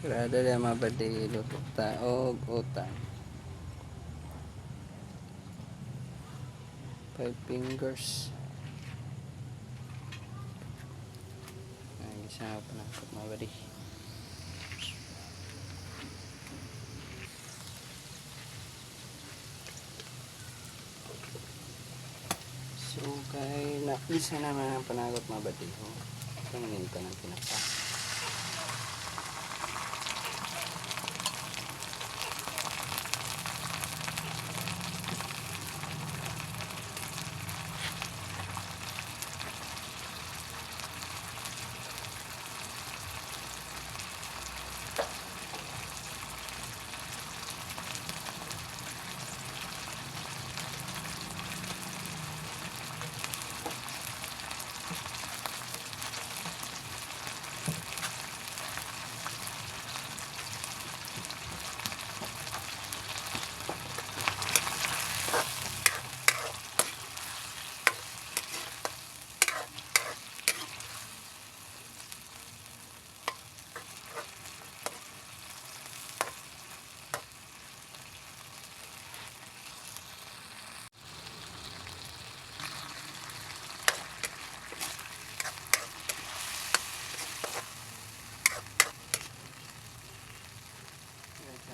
Grada na mga badi, luto ta og utan. Five fingers. Ay, isa pa na mga badi. So, kay na isa naman ang panagot mga badi. Oh. Ito nito ng tinapa.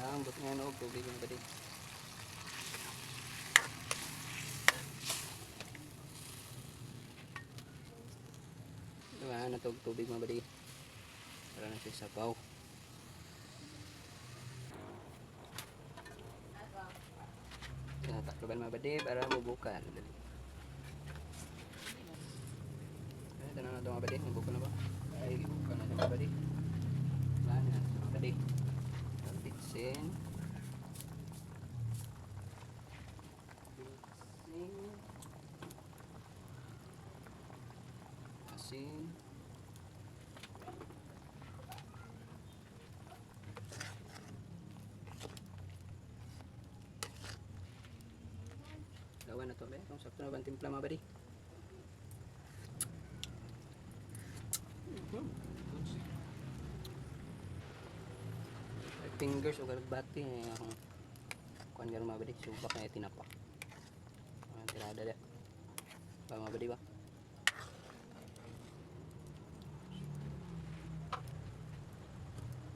Ang but nga no, tubig yung badi. Diba, natog tubig mga badi. Para na siya sabaw. Takloban mga badi para mubukal. Dali. Ay, tanong na ito mga badi. Mubukal na ba? Ay, bukal na siya mga badi. Wala na mga badi. Bitsin. Bitsin. Asin. Lawan na to be. Kung sakto na ba ang timpla mga badi? Mhm. Five fingers o galagbati eh, akong kuan garon mga badi, subak na tinapa. Ang tirada da. Ba mga badi ba?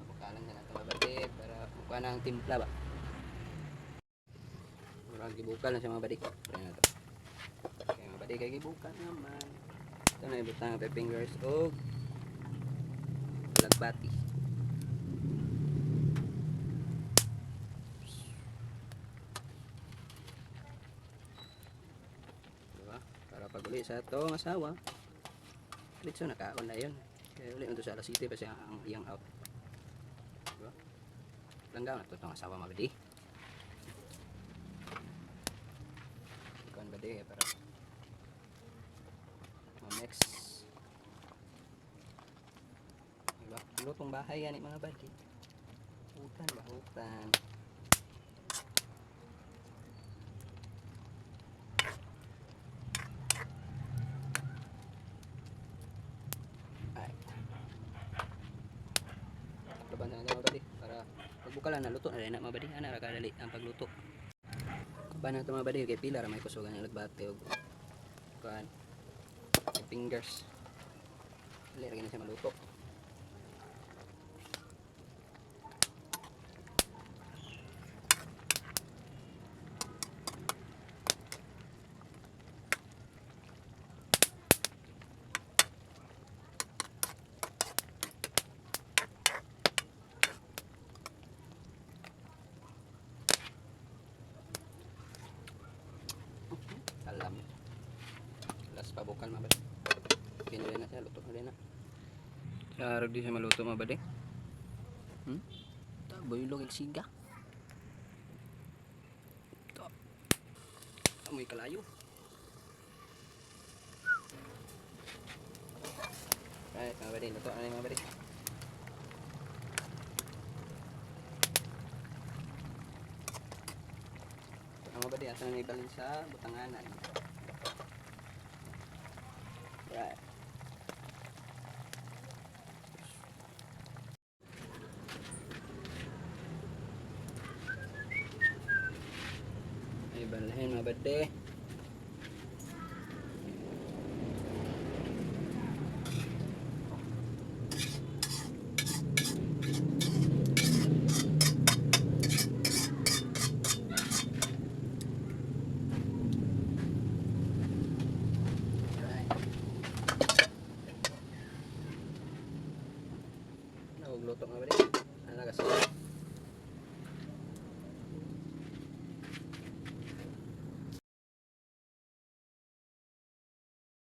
Bukalan na nato mga badi para mukuha na ang timpla ba. Murag gibukal na siya mga badi. Try na to. Okay mga badi, kay gibukal naman. Ito na ibutang ang five fingers og galagbati. Diba? Para pag uli sa atong asawa, diretso nakaon na yun. Kaya uli nito sa alas 7 pa siya ang iyang out. Diba? Langgaw na to itong asawa mga badi. Ikaw ba di para ma-mix. Diba? Lutong bahay yan mga badi. Hutan ba? Hutan. Ay. Takloban na mga badi para pagbukalan na luto na rin na mga badi. Ana ra kadali ang pagluto. Kuban na ito mga badi kay pila ra may kusugan ang nagbate og kuan fingers. Dali ra gini siya maluto. Alam. Last pa bukal mga badi. Okay na rin na siya, luto na rin na. Sa araw di siya maluto mga badi. Hmm? Taboy log siga. Ta. Amoy kalayo. Right, mga badi, luto na rin mga badi. Luto na mga badi, asa na ibalin sa butanganan. Right. Balhin, mga bade. Alright. Nagluto, mga bade. Ano kasi?